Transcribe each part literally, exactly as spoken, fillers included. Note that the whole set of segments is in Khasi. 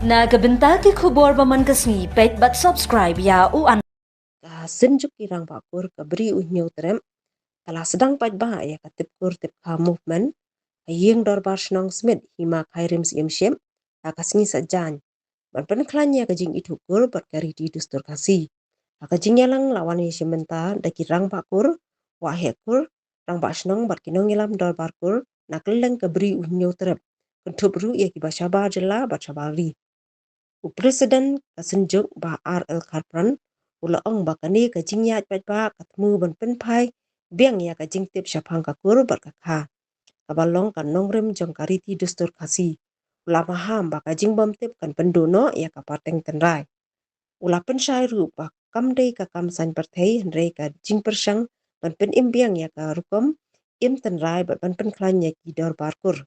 Na ka bynta ki khubor ba man ka sngi, peit bad subscribe ïa u an. Ka Synjuk ki Rangbah Kur ka Bri U Hynñiewtrep ka la sdang paidbah ïa ka Tip Kur Tip Kha Movement ha Ïing Dorbar Shnong Smit, Hima Khyrim Syiemship, ha ka sngi Saitjaiñ, ban pynkhlaiñ ïa ka jingithuh kur bad ka riti dustur Khasi. Ha ka jingïalang la wan ïashim bynta da ki Rangbah Kur, Waheh Kur, Rangbah Shnong bad ki nongïalam Dorbar Kur na kylleng ka Bri U Hynñiewtrep, kynthup ruh ïa kiba shabar jylla bad shabar ri. U President ka Synjuk, Bah R L Kharpran, u la ong ba kane ka jingïaid paidbah ka thmu ban pynphai biang ïa ka jingtip shaphang ka kur bad ka kha, kaba long ka nongrim jong ka riti dustur Khasi. U la maham ba ka jingbymtip kan pynduh noh ïa ka pateng tynrai. U la pynshai ruh ba kam dei ka kam saiñ pyrthei, hynrei ka jingpyrshang ban pynim biang ïa ka rukom im tynrai bad ban pynkhlaiñ ïa ki Dorbar Kur.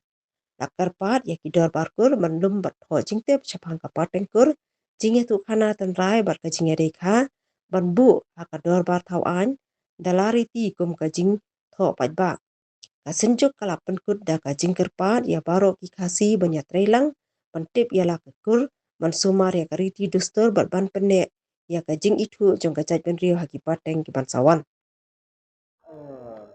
La kyrpad ïa ki Dorbar Kur ban lum bad thoh jingtip shaphang ka pateng kur, jingïathuhkhana tynrai bad ka jingïadei kha ban buh ha ka Dorbar Thaw Aiñ da la riti kum ka jingthoh paidbah. Ka Synjuk ka la pynkut da ka jingkyrpad ïa baroh ki Khasi ban ïatreilang ban tip ïa la ka kur, ban sumar ïa ka riti dustur bad ban pynneh ïa ka jingithuh jong ka jaitbynriew ha ki pateng kiban sa wan. Uh,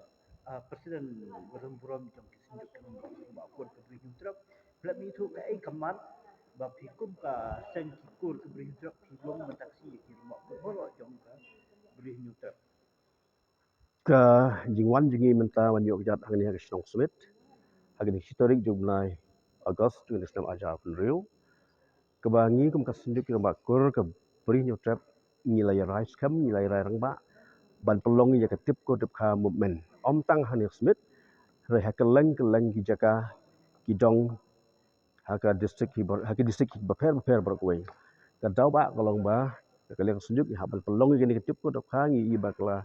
uh, President Warren Burom jong ki Synjuk ki Rangbah Kur ka Bri U Hynñiewtrep, phi lah ithuh kaei ka mat ba phi kum ka seng ki kur ka Bri U Hynñiewtrep phi long mynta ka sngi ki rangbah kur baroh jong ka Bri U Hynñiewtrep. Ka jingwan jong ngi mynta ban ïoh kjat hangne ha ka shnong Smit ha ka dei shi tarik jong u bnai August jong ka snem arhajar arphew hynriew, kaba ngi kum ka Synjuk ki Rangbah Kur ka Bri U Hynñiewtrep ngi la ïa rai skhem, ngi la ïa rai rangbah ban pynlong ïa ka Tip Kur Tip Kha Movement, ym tang hangne Smit, hynrei ha kylleng kylleng ki jaka ki dong ha ka district ki bor-, ha ki district ki bapher bapher baroh kawei. Ka daw ba ka long ba ka liang Synjuk ngi hap ban pynlong ïa kane ka Tip Kur Tip Kha, ngi i ba ka la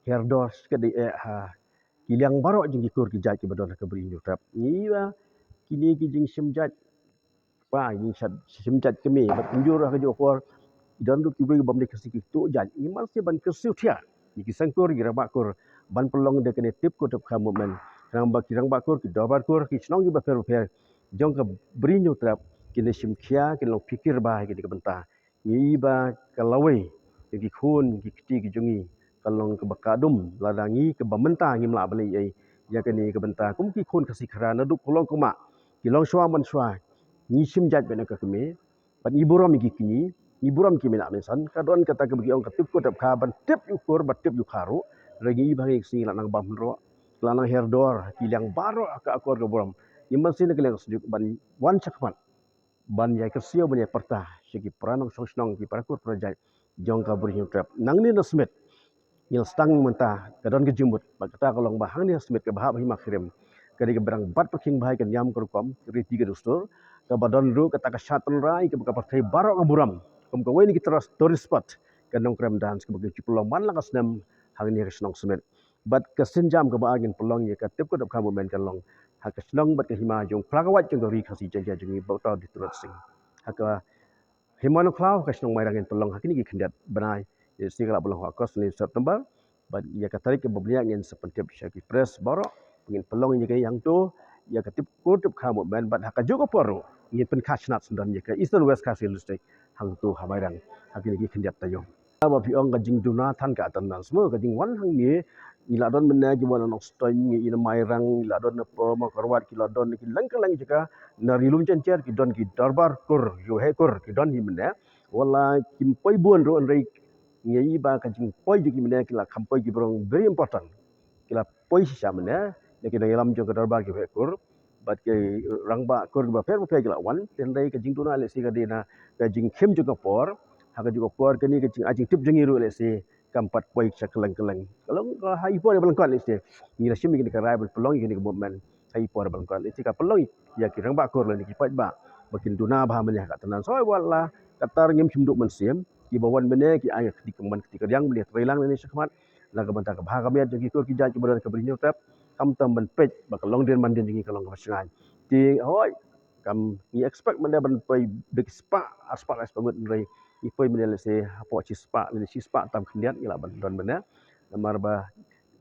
hiar dor shikatdei eh ha ki liang baroh jong ki kur ki jait kiba don ha ka Bri U Hynñiewtrep. Ngi i ba kine ki jingshim jait, ba jingshim jait kmie bad kumjuh ruh ha kajuh ka por ki don ruh kiwei bym dei Khasi ki tuh jait. Ngi man seh ban kyrsiew thiah ïa ki seng kur, ki rangbah kur ban pynlong da kane Tip Kur Tip Kha Movement, khnang ba ki rangbah kur, ki Dorbar Kur, ki shnong ki bapher bapher jong ka Bri U Hynñiewtrep kin da shim khia, kin long phikir bha ha kane ka bynta. Ngi i ba ka lawei jong ki khun ki kti ki jong ngi ka long kaba kah dum, lada ngi kaba mynta ngim lah ban leh ei ei ïa kane ka bynta. Kum ki khun Khasi Khara naduh khlong kmah, ki longshuwa manshuwa, ngi shim jait bad ka kmie, bad ngi burom ïa ki kñi, ngi burom ïa ki mei neh mei san. Ka don kata kaba ki ong ka Tip Kur Tip Kha, ban tip ïa u kur, ban tip ïa u kha ruh. Hynrei ngi i ba ha kine ki sngi la nang bam hynroh, la nang hiar dor ha ki liang baroh ha ka akor ka burom. Ngi man seh na ka liang Synjuk ban wan shakhmat ban ïa kyrsiew, ban ïa pyrta sha ki para nongshong shnong, ki para kur para jait jong ka Bri U Hynñiewtrep. Nangne na Smit ngi la sdang mynta, ka don ka jingmut, bad kata ka long ba hangne ha Smit kaba hap ha Hima Khyrim, ka dei kaba dang bat pyrkhing bha ïa ka niam ka rukom, ka riti ka dustur, kaba don ruh kata ka shad tynrai kaba ka pyrthei baroh ka burom, kum kawei na ki tourist spot, ka Nongkrem Dance kaba ki ju pynlong man la ka snem hangne ha ka shnong Smit. Bad ka sienjam kaba ar ngin pynlong ïa ka Tip Kur Tip Kha Movement kan long ha ka shnong bad ka hima jong u Khlawait jong ka Ri Khasi Jaiñtia jong ngi, Bah Utawdy Tirot Sing, ha ka Hima Nongkhlaw, ka shnong Mairang, ngin pynlong ha kine ki khyndiat bnai. Ïa shi ka la pynlong ha August ne September. Bad ïa ka tarik kaba bniah ngin sa pyntip sha ki press baroh. Ngin pynlong ïa ka hangto, ïa ka Tip Kur Tip Kha Movement, bad ha kajuh ka por ruh ngin pynkha shnat syndon ïa ka Eastern West Khasi Hills District hangto ha Mairang ha kine ki khyndiat taïew. Ba phi ong ka jingduna than ka Atandan, sngewbha ka jingwan hangne. Ngi la don mynne kiba wan na Nongstoiñ, ngi i na Mairang, ngi la don na Mawkyrwat, ki la don na ki leng ka leng jaka, na Ri Lum Jaiñtia ki don ki Dorbar Kur, ki Waheh Kur ki don hi mynne. Wat la kim poi bun ruh, hynrei ngi i ba ka jingpoi jong ki mynne ki la kham poi ki briew very important. Ki la poi shisha mynne na ki nongïalam jong ka Dorbar ki Waheh Kur bad ki rangbah kur kiba pher bapher ki la wan. Hynrei ka jingduna lehse ka dei na ka jingkhim jong ka por. Ha kajuh ka por kane ka jingai jingtip jong ngi ruh lehse kam pat poi sha kylleng kylleng. Ka long ka ha i por ba lyngkot lehse ngi la shim ïa kane ka rai ban pynlong ïa kane ka movement ha i por ba lyngkot, lehse ka pynlong ïa ki rangbah kur lane ki paidbah ba kin duna bha mynne ha ka Atandan. Sngewbha wat la katta ngim shym duh mynsiem, kiba wan mynne ki ai ka kti kamon kti kadiang ban ïatreilang lane shakhmat na ka bynta ka bha ka miat jong ki kur ki jait kiba don ha ka Bri Hynñiewtrep. Khamtam ban peit ba ka longdien mandien jong ngi ka long kaba shngaiñ. Te hooid, kam ngi expect mynne ban poi da ki spah, ar spah, lai spah ngut, hynrei ngi poi mynne lehse hapoh shi spah lane shi spah tam khyndiat ngi lah ban don mynne. Namar ba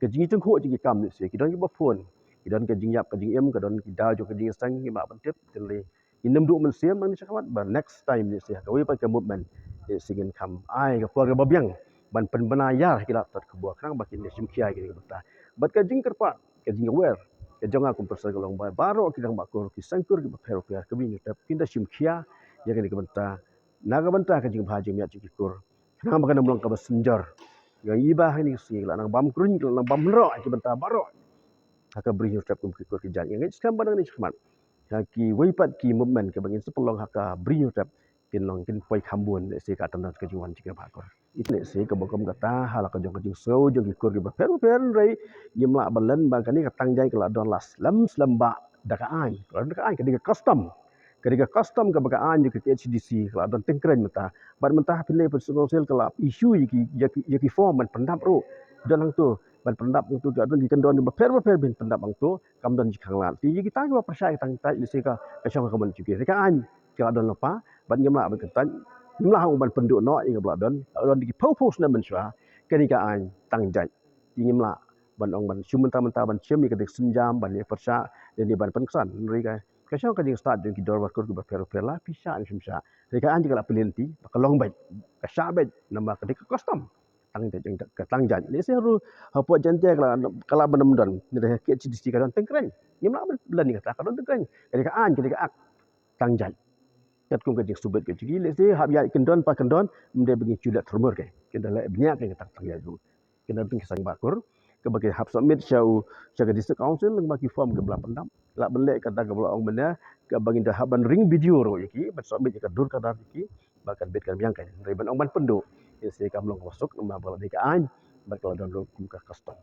ka jingïatyngkhuh jong ki kam lehse ki don kiba phone, ki don ka jingïap ka jingim, ka don ki daw jong ka jingïaseng, ngim lah ban tip. Hynrei Ngin ym duh mynsiem nangne shakhmat, ba next time lehse ha kawei pat ka movement lehse ngin kham ai ka por kaba biang ban pynbna ïa ki lad tad khubor khnang ba kin da shim khia ïa kane ka bynta. Bad ka jingkyrpad, ka jingaware ka jong nga kum u President ka long ba baroh ki rangbah kur, ki seng kur kiba pher bapher, ka Bri Hynñiewtrep, kin da shim khia ïa kane ka bynta na ka bynta ka jingbha jingmiat jong ki kur. Khnang ba kan ym long kaba synjor. Nga i ba ha kine ki sngi ka la nang bam kruiñ, ka la nang bam hynroh ïa ki bynta baroh ha ka Bri Hynñiewtrep kum ki kur ki jait. Nga ngeit skhem ba nangne shakhmat ha kiwei pat ki movement kiba ngin sa pynlong ha ka Bri Hynñiewtrep kin long, kin poi kham bun lehse ka tang ka jingwan jingkyrpad kur. Ita lehse kaba kum kata ha la ka jong ka jingsngew jong ki kur kiba pher bapher, hynrei ngim lah ban len ba kane ka tang jait ka la don la slem slem ba da ka aiñ, ka la don da ka aiñ, ka dei ka custom. Ka dei ka custom kaba ka aiñ jong ka K H A D C ka la don tyngkreiñ mynta. Bad mynta ha pynleit pynshong council ka la issue ïa ki, ïa ki, ïa ki form ban pyndap ruh. Don hangto ban pyndap hangto, ka don ki kyndon kiba pher bapher ban pyndap hangto, kam don jingkhang lad. Te ïa kita kiba pyrshah ïa ka tang jait lehse ka, ka shong ha ka mon jong ki. Te ka aiñ ka la don lypa, bad ngim lah ban kyntait, ngim lah ong ban pynduh noh ïa kaba la don, la don da ki phew phew snem mynshuwa kane ka aiñ tang jait. Te ngim lah ban ong ban shu mynta mynta ban shim ïa ka dik synjam ban ïa pyrshah lane ban pynksan. Hynrei ka, ka shong ka jingstad jong ki dorbar kur kiba pher bapher, la phi shah ne phim shah, hynrei ka aiñ ka la pynlynti ba ka long beit, ka shah beit, namar ka dei ka custom tang jait, ka tang jait. Lehse ruh hapoh Jaintia ka la, ka la ban ym don, hynrei ha K H A D C ka don tyngkreiñ. Ngim lah ban len ïa kata, ka don tyngkreiñ. Ka dei ka aiñ, ka dei ka act tang jait. Katkum ka jingsngewbha ka jong ki, lehse hap ïaid kyndon pa kyndon, ym dei ba ngin shu leh thurmur, ki, kin da leh bniah ka tang, tang jait ruh. Kin da tang ki seng bah kur kaba ki hap submit sha u, sha ka District Council lyngba ki form kiba la pyndap. Lah ban leh kata kaba la ong mynne, kaba ngin da hap ban ring video ruh ïa ki, ban submit ïa ka dur ka dar ïa ki, ba kan bit kan biang, kan. Hynrei ban ong ban pynduh, lehse kam long kaba suk, namar ba la dei ka aiñ bad ka la don ruh kum ka custom.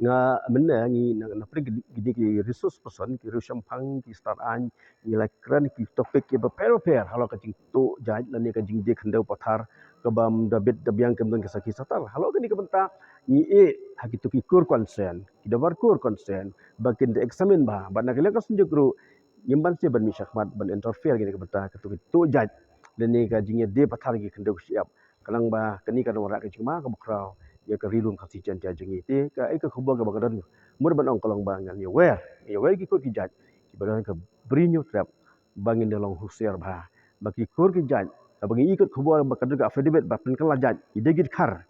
Nga mynne ngi na, na pyrshah ki, ki, ki resource person, ki riewshemphang, ki stad aiñ, ngi la kren ki topic kiba pher bapher halor ka jingtuh jait lane ka jingdie khyndew pathar kaba ym da bit da biang, kam don ki sakhi satar. Halor kane ka bynta ngi ïeh ha kito ki kur concern, ki dorbar kur concern ba kin da examine bha. Bad na ka liang ka Synjuk ruh ngim ban shu ban mih shakhmat ban interfere ïa kane ka bynta, kato ka tuh jait lane ka jingïadie pathar ki khyndew ki shyiap, khnang ba kane kan wanrah ka jingma kaba khraw ïa ka Ri Lum Khasi Jaiñtia jong ngi. Te kaei ka khubor kaba nga don mut ban ong ka long ba ngan ïa wer, ïa wer ki kur ki jait kiba don ha ka Bri Hynñiewtrep ba ngin da long husiar bha, ba ki kur ki jait, ba ngi i kot khubor ba ka don ka affidavit ba pynkylla jait, ki dei ki dkhar,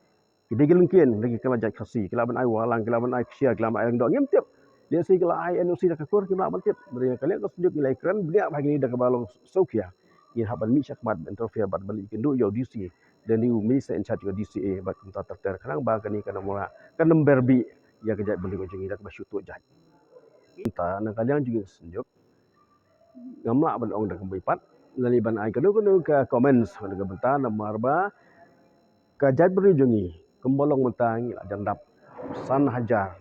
ki dei ki lyngkien, dei ki kylla jait Khasi, ki lah ban ai Wahlang, ki lah ban ai Kshiar, ki lah ban ai Lyngdoh, ngim tip. Lehse ki la ai N O C da ka kur, kim lah ban tip. Hynrei ka liang ka Synjuk ngi la kren bniah bha ïa kine da kaba long sngewkhia. Ngin hap ban mih shakhmat ban interfere bad ban leit kynduh ïa u D C, lane u minister in charge ka D C A bad kumta ter ter, khnang ba kane kan ym wanrah, kan ym ber bih ïa ka jaitbynriew ka jong ngi da kaba shu tuh jait. Mynta na ka liang jong ngi Synjuk ngam lah ban ong da ka mut pat lane ban ai kano kano ka comments na ka bynta, namar ba ka jaitbynriew jong ngi kumba long mynta ngi la jan dap san hajar,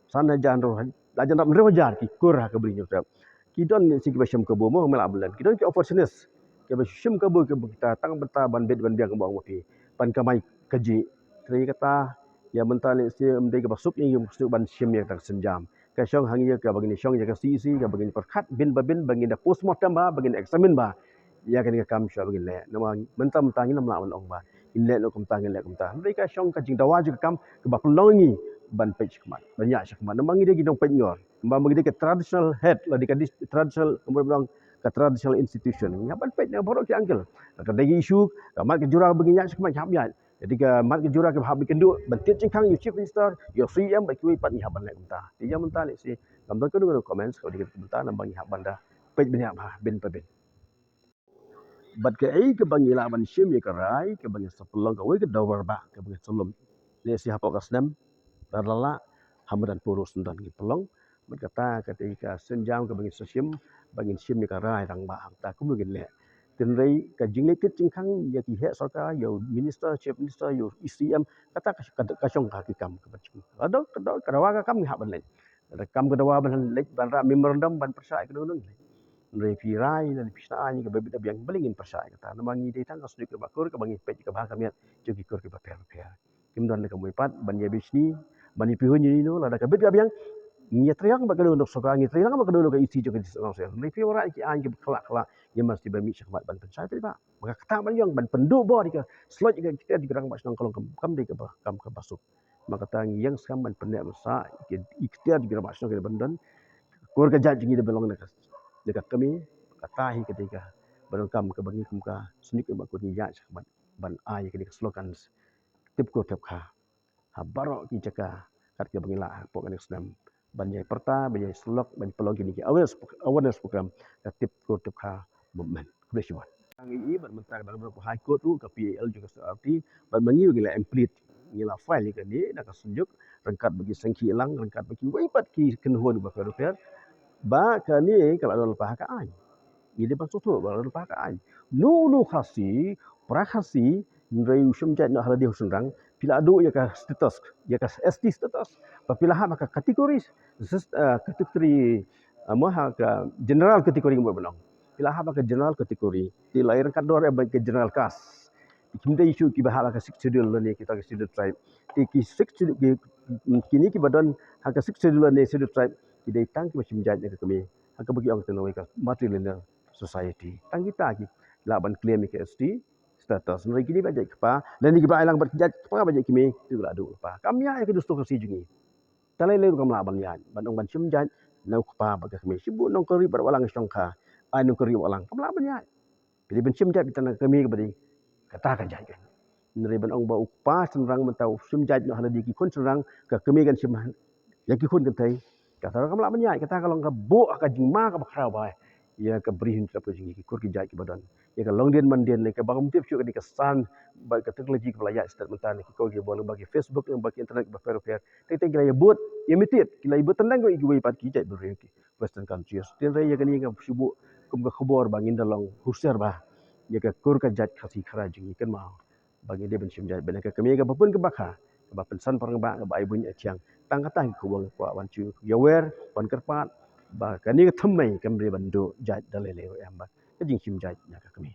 san hajar, hynriew, la jan dap hynriew hajar ki kur ha ka Bri Hynñiewtrep. Ki don ne shi kiba shim kabu mo, me lah ban len. Ki don ki opportunist kiba shim kabu, kiba kita tang bynta ban bit ban biang, kumba ong ma phi, ban kamai kajih. Hynrei kata ïa mynta lehse ym dei kaba suk ïa ngi, suk ban shim ïa kata ka sienjam. Ka shong ha ngi ïa kaba ngin shong ïa ka C E C, kaba ngin pyrkhat bin ba bin, ba ngin da postmortem bha, ba ngin examine bha ïa kane ka kam shuwa ba ngin leh. Namar mynta mynta ngin ym lah ban ong ba ngin leh noh kumta, ngin leh kumta. Hynrei ka shong ka jingdawa jong ka kam kaba pynlong ngi ban peit shakhmat, ban ïaid shakhmat. Namar ngi dei ki nongpeitngor, namar ngi dei ka traditional head, la dei ka dis-, traditional, kumba ong, ka traditional institution. Ngi hap ban peit na baroh ki angle. Ka dei ka issue ka mat ka jura ba ngin ïaid shakhmat, ngi hap ïaid. Jadi ka mat ka jura kaba hap ban kynduh ban tied jingkhang ïa u Chief Minister, ïa u C E M, bad kiwei pat ngi hap ban leh kumta. Te ïa mynta lehse ngam don kano kano comments ka dei ka bynta, namar ngi hap ban da peit bniah bha bin pa bin. Bad kaei kaba ngi lah ban shim ïa ka rai kaba ngin sa pynlong, kawei ka dorbar bah kaba ngin sa lum, lehse hapoh ka snem, lada lah, ha madan puro snem ngin pynlong. Bad kata, kata ka sienjam kaba ngin sa shim, ba ngin shim ïa ka rai rangbah hangta kumno ngin leh. Hynrei ka jingleit tied jingkhang ïa ki heh sorkar, ïa u minister, chief minister, ïa u C E M, kata ka, ka, ka shong ka ki kam kaba jong ngi. Ka daw, ka daw, ka dawa ka kam ngi hap ban leit. Lada kam ka dawa ban leit ban rah memorandum ban pyrshah ïa kano kano, ngi leit. Hynrei phi rai lane phi shna aiñ kaba bit ba biang, balei ngin pyrshah ïa kata? Namar ngi dei tang ka Synjuk Dorbar Kur kaba ngi peit ïa ka bha ka miat jong ki kur kiba pher bapher. Kim don da ka mut pat ban ïa bishni, ban ïa pyrshah ïa ino, lada ka bit ka biang, ngi ïa treilang bad kano kano ka sorkar, ngi treilang bad kano kano ka E C jong ka District Council. Hynrei phi wanrah ïa ki aiñ kiba khlak khlak, ngi must ban mih shakhmat ban pynshai beit bah. Ba ka ktah ban ïong ban pynduh bor ïa ka, slot ïa ka iktiar jong ki rangbah shnong ka long kam, kam dei kaba, kam kaba suk. Namar kata ngi ïeng skhem ban pynneh ban sah ïa ka iktiar jong ki rangbah shnong kiba don. Ka kur ka jait jong ngi da ban long na ka, na ka kmie, Kata hi ka dei ka ba donkam kaba ngi kum ka Synjuk Ïing Bah Kur ngi ïaid shakhmat ban ai kane ka slogans tip kur tip kha ha baroh ki jaka kat kiba ngi lah hapoh kane ka snem ban ïai pyrta, ban ïai syllok, ban pynlong kine ki awareness, awareness program ka tip kur tip kha movement. Khublei shibun. Ngi i bad mynta ka dang dei High Court ruh ka P A L jong ka S R T bad ma ngi ngi la implead, ngi la file ïa kane na ka Synjuk ryngkat bad ki Seng Khielang, ryngkat bad kiwei pat ki kynhun ba pher ba pher. Ba kane ka la don lypa ha ka aiñ. Ngi dei ban sngewthuh ba la don lypa ha ka aiñ. Uno uno Khasi, para Khasi, hynrei u shim jait noh ha lade u shynrang, phi la duh ïa ka status, ïa ka S T status. Ba phi la hap ha ka category, sis-, eh, category, eh, mo ha ka general category mo ba nong. Phi la hap ha ka general category. Te la ïa ryngkat dor ïa ba ka general caste. Te kim dei shuh kiba hap ha ka Sixth Schedule lane kita ki Schedule Tribe. Te ki Sixth Schedule ki, kine kiba don ha ka Sixth Schedule lane Schedule Tribe ki dei tang kiba shim jait na ka kmie. Ha kaba ki ong te nongwei ka matrilineal society. Tang kita ki lah ban claim ïa ka S T status. Hynrei kine ba jait kpa lane kiba ai lang bad jait kpa ba jait kmie, tu la duh lypa. Kam ïa ïa ka dustur Khasi jong ngi. Te lei lei ruh kam lah ban ïaid ban ong ban shim jait na u kpa bad ka kmie. Shibun nongkynriah bad walang shongkha ai nongkynriah walang, kam lah ban ïaid. Phi dei ban shim jait beit na ka kmie kaba dei kata ka jait ka. Hynrei ban ong ba u kpa shynrang mynta u shim jait noh ha lade ki khun shynrang, ka kmie kan shim ïa ki khun kynthei. Kata ruh kam lah ban ïaid, kata ka long ka buh ha ka jingma kaba khraw bha ïa ka bri Hynñiewtrep ka jong ngi, ki kur ki jait kiba don. Ïa ka longdien mandien lei kaba ngam tip shuh ka dei ka science bad ka technology kaba la ïaid stet mynta ne ki kor ki bor lyngba ki Facebook lyngba ki internet kiba pher pher. Teng teng ki la ïa bud imitate, ki la ïa bud tendang ïa kiwei pat ki jait bynriew ki Western countries. Te hynrei ïa kane nga shu buh kum ka khubor ba ngin da long husiar bha ïa ka kur ka jait Khasi Khara jong ngi, kynmaw ba ngi dei ban shim jait beit na ka kmie kaba pun kaba kha, kaba pynsan parang ba kaba ai buiñ ai thiang. Tang kata ki khubor nga kwah ban shu ïawer ban kyrpad ba kane ka thymmei kam dei ban duh jait da lei lei ruh em bad ka jingshim jait na ka kmie.